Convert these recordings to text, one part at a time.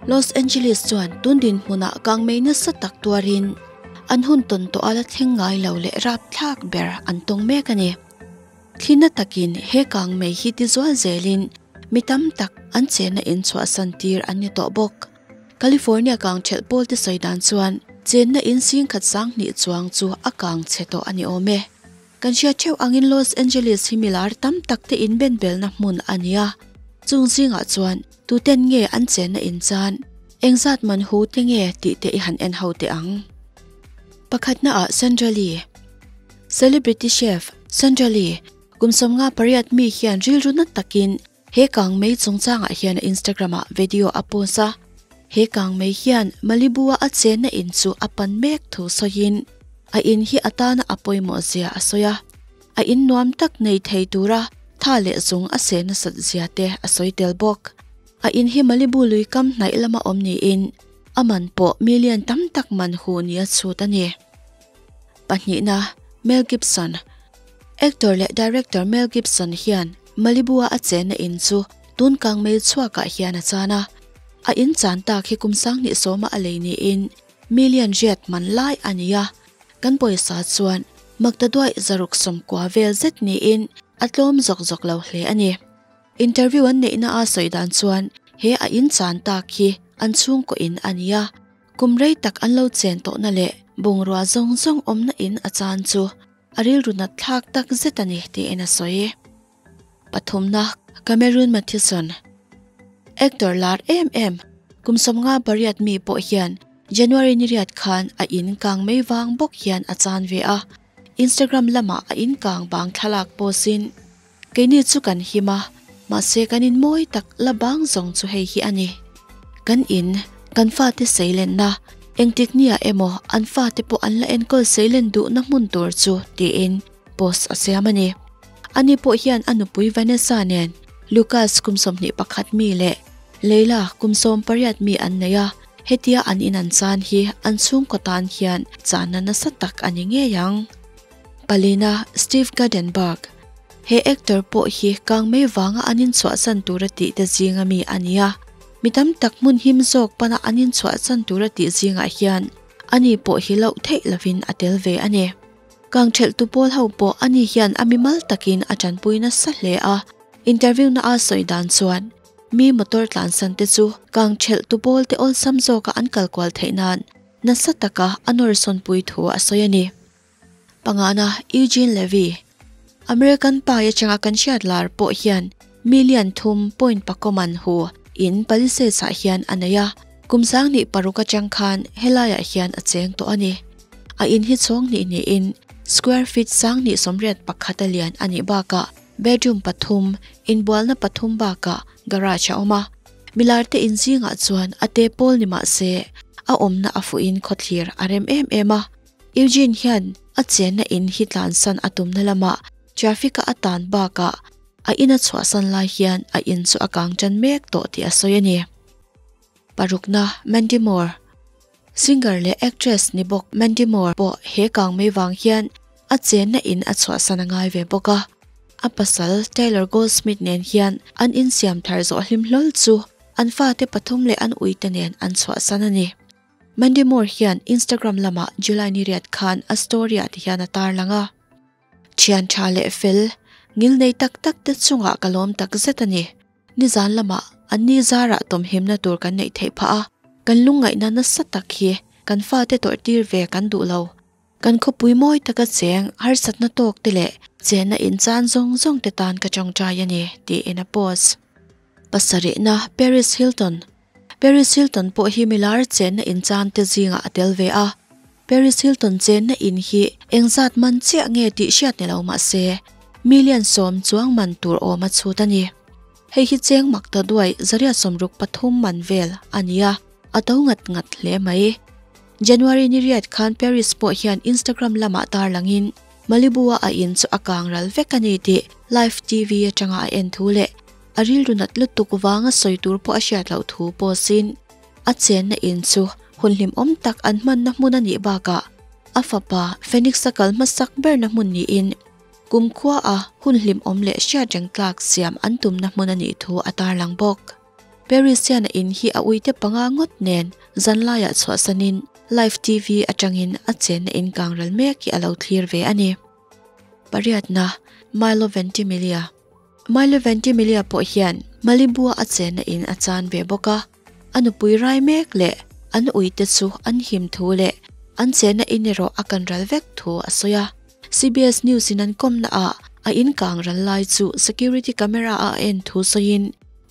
Los Angeles chuan tun dinhmunah kangmei nasa tak tuarin an hun tawn tawh a la thleng ngai lo leh rapthlak ber an tawng mek a ni. Thlina takin he kangmei hi tizual zelin mi tam tak an chenna in chhuahsan tir an ni tawh bawk. California kang thelh pawl te sawi dan chuan chenna in sing khat sang hnih chuang chu a kang chhe tawh a ni awm e. Kan hriat theuh angin Los Angeles hi milar tam tak te inben belna hmun a ni a, chung zingah chuan tuten nge an chenna in chan, engzat man hu te nge tih te i han en ho teh ang. Pakhatna ah Sandra Lee, Celebrity chef Sandra Lee, kum 58 mi hian rilru na takin He kangmei chungchangah hian a Instagram ah video a post a, he kangmei hian Malibu-a a chenna in chu a pan mek thu sawiin a in hi a tana a pawimawh zia a sawi a, a in nuam tak nei thei tura tha leh zung a seh nasat zia te a sawi tel bawk. A in hi Malibu lui kam hnaih lama awm niin a man pawh million tam tak man hu nia chhut a ni. Pahnihna, Mel Gibson. Actor leh director Mel Gibson hian Malibu-a a chenna in chu tun kangmei chhuakah hian a chan a. A in chan tak hi kum 2010-a a lei niin million riat man lai a ni a. Kan pawisa chuan maktaduaih 690 vel zet niin a tlawm zawk zawk lo hle a ni. Interview an neihna a sawi dan chuan he a in chan tak hi an chhungkaw in a ni a. Kum rei tak an lo chen tawhna leh bungrua zawng zawng awmna in a chan chu a rilru nat thlak tak zet a ni tiin a sawi. Pathumna, Cameron Mathison, Actor lar em em, kum 58 mi pawh hian January ni riat khan a in kang mai vang bawk hian a chan ve a, Instagram lamah a in kang bang thlalak post in, Keini chu kan him a, mahse kan in mawi tak la bang zawng chu hei hi a ni. Kan in, kan fate seilenna, engtik nia emaw an fate pawh an la enkawl seilen duhna hmun tur chu tiin post a siam a ni. Ani pawh hian a nupui Vanessa nen Lucas kum 21 mi leh Leila kum 18 mi an nei a, hetia an in an chan hi an chhungkaw tan hian channa nasa tak a ni ngei ang. Palina, Steve Guttenberg, He actor pawh hi kangmei vanga an inchhuahsan tura tih te zinga mi a ni a. Mi tam tak hmun him zawk pana an inchhuahsan tura tih zingah hian ani pawh hi loh theih lovin a tel ve a ni. Kangthelh tu pawl ho pawh ani hian a mimal takin a tanpui nasa hle a. Interview na a sawi dan chuan mi motor tlansan te chu kangthelh tu pawl te awlsam zawka an kalkual theih nan nasa taka a nawr sawnpui thu a sawi a ni. Pangana, Eugene Levy, American Pie atanga kan hriat lar pawh hian million thum point pakaw man hu in Palisades ah hian a nei a, kum 2006 atang khan helaiah hian a cheng tawh a ni. A in hi chhawng hnih hnihin square feet 2081 a lian a nih bakah bedroom pathum, inbualna pathum bakah garage a awm a. Milar te in zingah chuan a te pawl ni mah se a awmna a fuhin khawthlir a rem em em a. Eugene hian a chenna in hi tlansan a tumna lamah traffic a atan bakah a in a chhuahsan lai hian a in chu a kang tan mek tawh tih a sawi a ni. Parukna, Mandy Moore, Singer leh actress ni bawk Mandy Moore pawh he kang mai vang hian a chenna in a chhuahsan a ngai ve bawk a. A pasal Taylor Goldsmith nen hian an insiam thar zawh hlim hlawl chu an fate pathum leh an uite nen an chhuahsan a ni. Mandy Moore hian Instagram lamah July ni riat khan a story ah te hian a tarlang a. Thian tha leh fel, ngil nei tak tak te chungah ka lawm tak zet a ni. Nizan lamah an ni zarah tawmhimna tur kan neih theih phah a, kan lungngaihna nasa tak hi kan fate tawrh tir ve kan duh lo. Kan khawpui mawi taka cheng harsatna tawk te leh chenna inchan zawng zawng te tan ka tawngtai a ni, tiin a post. Pasarihna, Paris Hilton, Paris Hilton pawh hi milar chenna inchan te zingah a tel ve a. Paris Hilton chenna in hi engzat man chiah nge tih hriat ni lo mah se, million 10 chuang man tur awm a chhut a ni. Hei hi cheng mak ta duai 163 man vel a ni a, a to ngat ngat hle mai. January ni riat khan Paris pawh hian Instagram lamah tarlangin Malibu-a a in chu a kang ral vek a ni tih live TV atanga a en thu leh a rilru nat lutuk vanga sawi tur pawh a hriat loh thu post in a chenna in chu hun hlimawm tak an hmanna hmun a nih bakah a fapa Phoenix a kal hmasak berna hmun niin. Kumkhua a hun hlimawm leh hriatreng tlak siam an tumna hmun a nih thu a tarlang bawk. Paris hian a in hi a uite panga ngawt nen zanlaiah chhuahsanin live TV atangin a chenna in kangral mek hi a lo thlir ve a ni. Pariatna, Milo Ventimiglia Milo Ventimiglia pawh hian Malibu-a a chenna in a chan ve bawk a, a nupui rai mek leh an uite chu an him thu leh an chenna in erawh a kanral vek thu a sawi a. CBS News in an kawmna ah a in kang ral lai chu security camera a en thu sawiin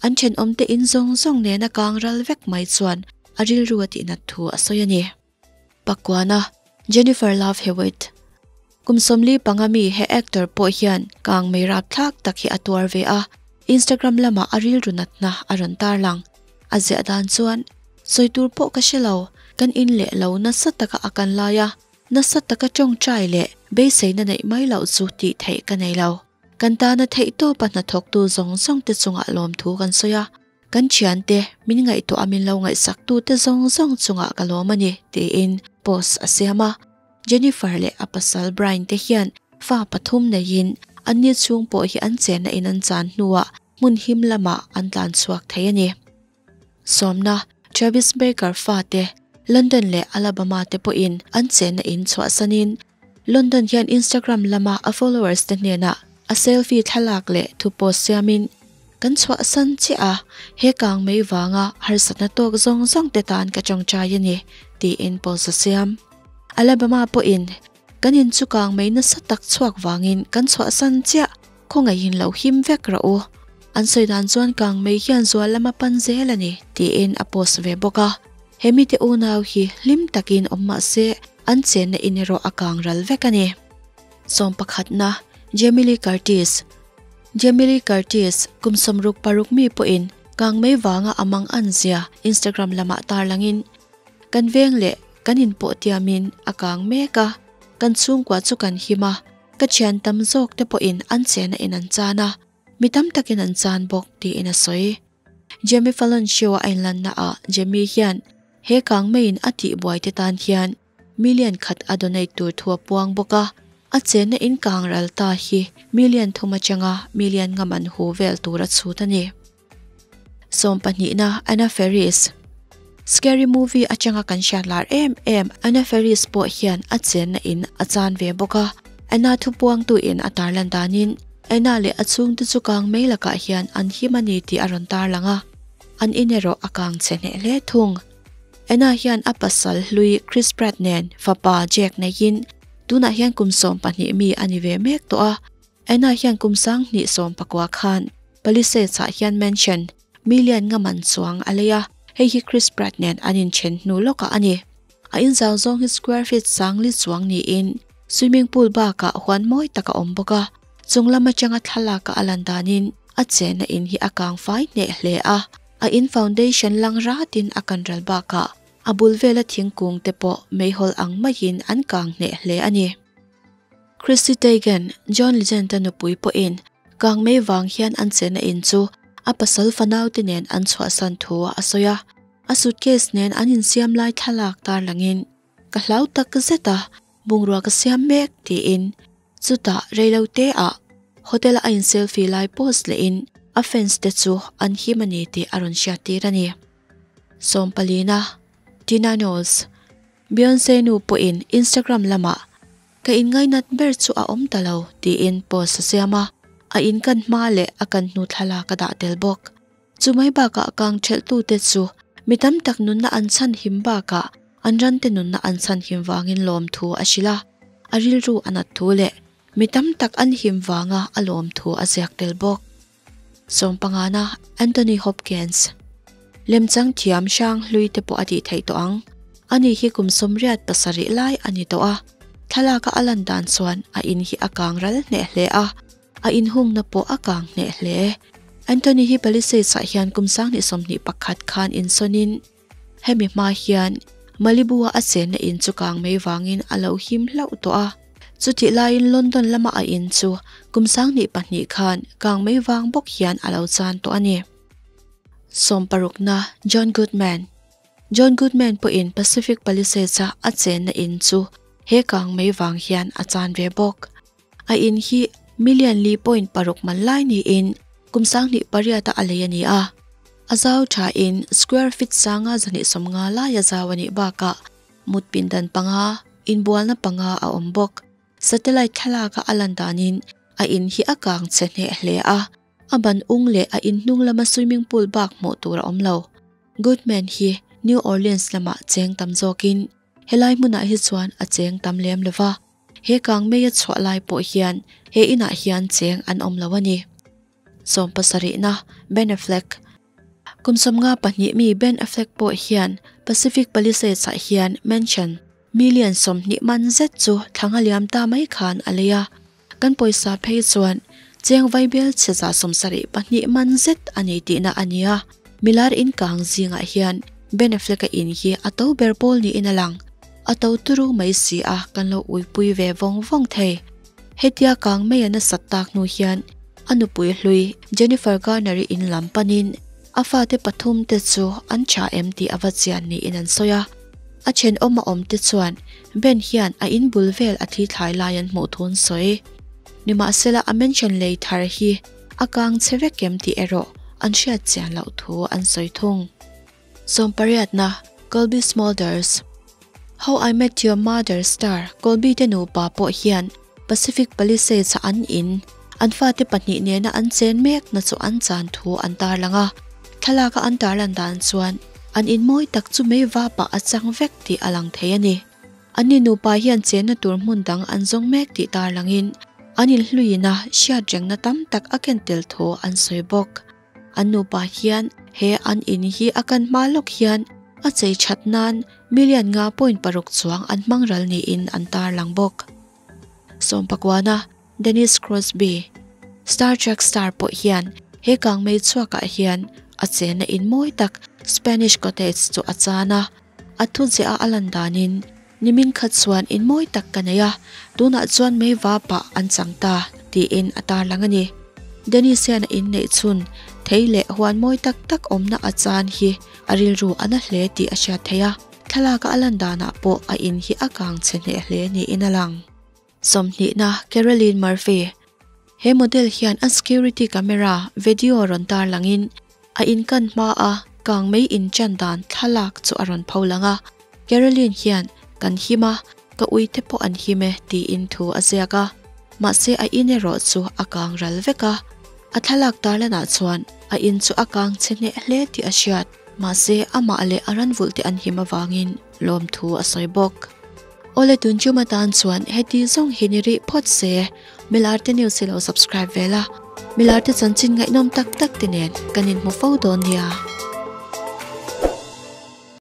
an thenawm te in zawng zawng nen a kang ral vek mai chuan a rilru a tihnat thu a sawi a ni. Pakuana, Jennifer Love Hewitt. Kum 45 mi he actor pawh hian kang mei rapthlak tak hi a tuar ve a, Instagram lamah a rilru natna a rawn tarlang. A ziah dan chuan, Sawi tur pawh ka hre lo, kan in leh lo nasa taka a kan lai a, Nasa taka tawngtai leh beiseina neih mai loh chu tih theih ka nei lo. Kan tana theihtawpa hnathawktu zawng zawngte chungah lawmthu kan sawi a, kan thiante min ngaihtuah a min lo ngaihsaktute zawng zawng chungah ka lawm a ni, tiin post a siam a. Jennifer leh a pasal Bryan te hian fa pathum neiin anni chhung pawh hi an chenna in an chan hnuah hmun him lamah an tlan chhuak thei a ni. Sawmna, Travis Barker fate, London leh Alabama te pawhin an chenna in chhuahsanin, London hian Instagram lama a followers te hnenah a selfie thlalak leh thu post siamin, Kan chhuahsan chiah a, he kang mai vanga harsatna tawk zawng zawng te tan ka tawngtai a ni, tiin post a siam. Alabama pawhin, Kan in chu kang mai nasa tak chhuak vangin kan chhuahsan chiah, Khawngaihin lo him vek rawh u. An sawi dan chuan kang mei hian zual lama pan zel a ni, tiin a post ve bawk a. He mite unau hi hlim takin awm mah se an chenna in erawh a kang ral vek a ni. Sawm pakhatna, Jamie Lee Curtis Jamie Lee Curtis, kum 66 mi pawhin kang mei vanga a mang an zia Instagram lamah tarlangin, Kan veng leh kan inpawh tiamin a kang mek a, kan chhungkua chu kan him a, Ka thian tam zawk te pawhin an chena in an chan a, mi tam takin an chan bawk tiin a sawi. Jimmy Fallon show a inlanna ah Jimmy hian he kang meiin a tihbuai te tan hian million khat a donate tur thu a puang bawk a, a chenna in kang ral ta hi million thum atanga million nga man hu vel tur a chhut a ni. Sawmpahnihna Anna Faris Scary movie atanga kan hriat lar em em Anna Faris pawh hian a chenna in a chan ve bawk a. Anna thupuangtu in a tarlan danin Anna leh a chhungte chu kang mai lakah hian an him a ni tih a rawn tarlang a, an in erawh a kang chhe hneh hle thung. Anna hian a pasal hlui Chris Pratt nen fapa Jack neihin tunah hian kum 12 mi a ni ve mek tawh a. Anna hian kum 2019 khan Palisades ah hian mansion million nga man chuang a lei a, hei hi Chris Pratt nen an inthen hnu lawkah a ni. A inzau zawng hi square feet 4000 chuang niin swimming pool bakah huan mawi tak a awm bawk a, chung lam atanga thlalak a lan danin a chenna in hi a kang fai hneh hle a, a in foundation lang ratin a kan ral bakah a bul vela thingkung te pawh meihawl ang maiin an kang hneh hle a ni. Chrissy Teigen, John Legend-a nupui pawhin kang mei vang hian an chenna in chu a pasal fanaute nen an chhuahsan thu a sawi a. A suitcase nen an insiam lai thlalak tarlangin, Ka hlau tak zet a, bungrua ka siam mek, tiin chutah reilote ah hotel-a a in-selfie lai post lehin a fans te chu an him a ni tih a rawn hriattir a ni. Sawmpalina, Tina Knowles, Beyonce nu pawhin Instagram lamah Ka inngainat ber chu a awm ta lo, tiin post a siam a, a in kan hma leh a kan hnu thlalak a dah tel bawk. Chu mai bakah kang thelhtute chu mi tam tak nunna an chhan him bakah an rante nunna an chhan him vangin lawmthu a hrilh a, a rilru a nat thu leh mi tam tak an him vanga a lawmthu a ziak tel bawk. Sawmpangana Anthony Hopkins Lemchang thiam hrang hlui te pawh a tih theih tawh ang. Ani hi kum 87 lai a ni tawh a, thlalaka a lan dan chuan a in hi a kang ral hneh hle a, a inhungna pawh a kang hneh hle. Anthony hi Palisades ah hian kum 2021 khan insawnin hemi hma hian Malibu-a a chenna in chu kang mai vangin a lo him hlauh tawh a. Chutih laiin London lama a in chu kum 2002 khan kang mai vang bawk hian a lo chan tawh a ni. Sawmparukna John Goodman John Goodman pawhin Pacific Palisades-a a chenna in chu he kang mai vang hian a chan ve bawk. A in hi Million li point paruk man lai niin kum 2008 a a lei a ni a. A zau thain square feet 5,150 laia zau a nih bakah mut pindan panga, inbualna panga a awm bawk. Satellite thlalaka a lan danin a in hi a kang chhe hneh hle a, a ban ung leh a in hnung lama swimming pool bak hmuh tur a awm lo. Goodman hi New Orleans lamah cheng tam zawkin helai hmunah hi chuan a cheng tam lem lova, he kang mei a chhuah lai pawh hian he inah hian cheng an awm lo a ni. 70na Ben Affleck Kum 52 mi Ben Affleck pawh hian Pacific Palisades ah hian mansion million 20 man zet chu thla nga liam ta mai khan a lei a, kan pawisa phei chuan cheng vaibel chhe 72 man zet a nei tihna a ni a. Milar in kang zingah hian Ben Affleck a in hi a to ber pawl niin a lang. A to turu mai si a kan lo uipui ve vawng vawng thei. Hetia kang mai a nasat tak hnu hian a nupui hlui Jennifer Garner-i in lam panin a fate pathum te chu an tha em tih a va chian niin an sawi a. A thenawm a awm te chuan Ben hian a in bul vel a thi thlai lai an hmuh thu an sawi. Nimahsela a mansion lei thar hi a kang chhe vek em tih erawh an hriat chian loh thu an sawi thung. 18na Colby Smulders How I Met Your Mother star Colby te nupa pawh hian Pacific Palisades a an in, an fate pahnih nena an chen mek na chu an chan thu an tarlang a. Thlalaka an tarlan dan chuan an in mawi tak chu mei vapah a chang vek tih a lang thei a ni. An ni nupa hian chenna tur hmun dang an zawng mek tih tarlangin an inhluina hriat rengna tam tak a ken tel thu an sawi bawk. An nupa hian he an in hi a kan hma lawk hian a chei that nan million nga point paruk chuang an hmang ral niin an tarlang bawk. 19na Dennis Crosby Star Trek star pawh hian he kangmei chhuakah hian a chenna in mawi tak Spanish Cottage chu a chan a, a thu ziah a a lan danin nimin khat chuan in mawi tak ka nei a, tunah chuan mei va pah an chang ta tiin a tarlang a ni. Dennis hian a inneih chhun thei leh huan mawi tak tak awmna a chan hi a rilru a na hle tih a hriat theih a, thlalaka a lan danah pawh a in hi a kang chhe hneh hle niin a lang. 20na Carolyn Murphy He model hian a security camera video rawn tarlangin a in kan hma a kang mei in chan dan thlalak chu a rawn pho lang a. Carolyn hian kan him a, ka ui te pawh an him e tiin thu a ziak a. Mahse a in erawh chu a kang ral vek a. A thlalak tarlanah chuan a in chu a kang chhe hneh hle tih a hriat. Mahse amah leh a ranvulh te an him avangin lawmthu a sawi bawk. Awle tun chum atan chuan heti zawng hi ni rih phawt se, Milarte News hi lo subscribe ve la, Milarte chanchin ngaihnawm tak tak te nen kan inhmu fo dawn nia.